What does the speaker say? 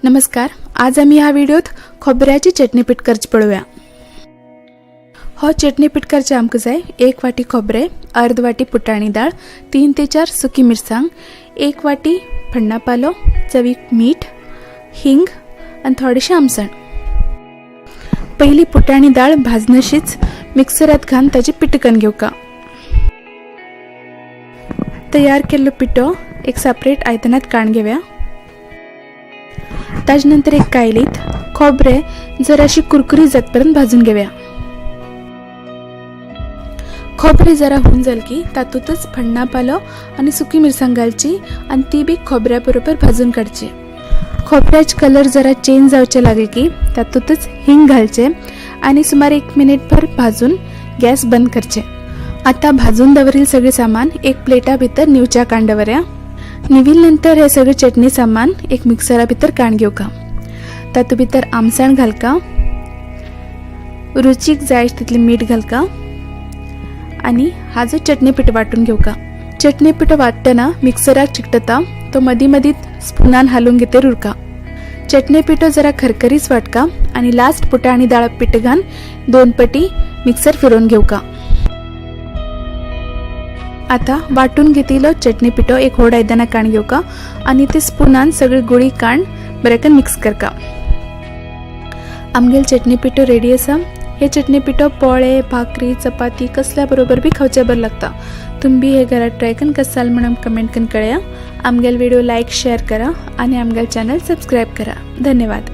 नमस्कार, आज आमी ह्या व्हिडिओत खोबऱ्याची चटणी पीठ करची पळोवया. हो चटणी पीठ करचे आमकां जाय 1 वाटी खोबरें, अर्द वाटी पुटाणी दाळ, 3 ते 4 सुकी मिरसांग, 1 वाटी फण्णा पालो, चवीक मीठ, हिंग आनी थोडेशें आमसण. पयली पुटाणी दाळ भाजनशीच मिक्सरात घालून ताची पिठ करून घेवका. तयार केल्लो पिठो एक सेपरेट आयदनांत काडून घेवया. ताजे नंतर एक कायलीत खोबरें जराशी कुरकुरी जातपर्यंत भाजून घेवया. खोबरें जरा हून जाल की तातूंतच फण्णा पालो आनी सुकी मिरसांग घालची आनी ती बी खोबऱ्या बरोबर भाजून काडची. खोबऱ्याचे कलर जरा चेंज जावचे लागले की तातूंतच हिंग घालचे आनी सुमार 1 मिनिटभर भाजून गॅस बंद करचे. आता भाजून दवरील सगळे सामान एक प्लेटा भितर निवच्या काण दवरया. निविल नंतर हे सगळे चटणी सामान एक मिक्सरा भितर काण घेवका. तातूंत भितर आमसाण घालका, रुचीक जाय तितलें मीठ घालका आनी हाजो चटणी पीठ वांटून घेवका. चटणी पीठ वांट्टना मिक्सराक चिकटता, तो मदीं मदीं स्पुनान हालून घेतर उरका. चटणी पिठो जरा खरखरीच वाटका आनी लास्ट पुटाणी दाळ पीठ घालून 2 पटी मिक्सर फिरोवन घेवका. आता वांटून घेतिल्लो चटणी पिठो एक व्हड आयदनां काण घेवका आनी ते स्पुनान सगळी गुळी काण बरें मिक्स करका. आमगेल चटणी पिठो रेडी आसा. हे चटणी पिठो पोळे, भाकरी, चपाती कसल्या बरोबर बी खावचे बरें लागता. तुमी बी हे घरात ट्राय करून कसं जालें म्हणून कमेंट करून कळया. आमगेल व्हिडिओ लायक, शेअर करा आनी आमगेल चॅनल सबस्क्रायब करा. धन्यवाद.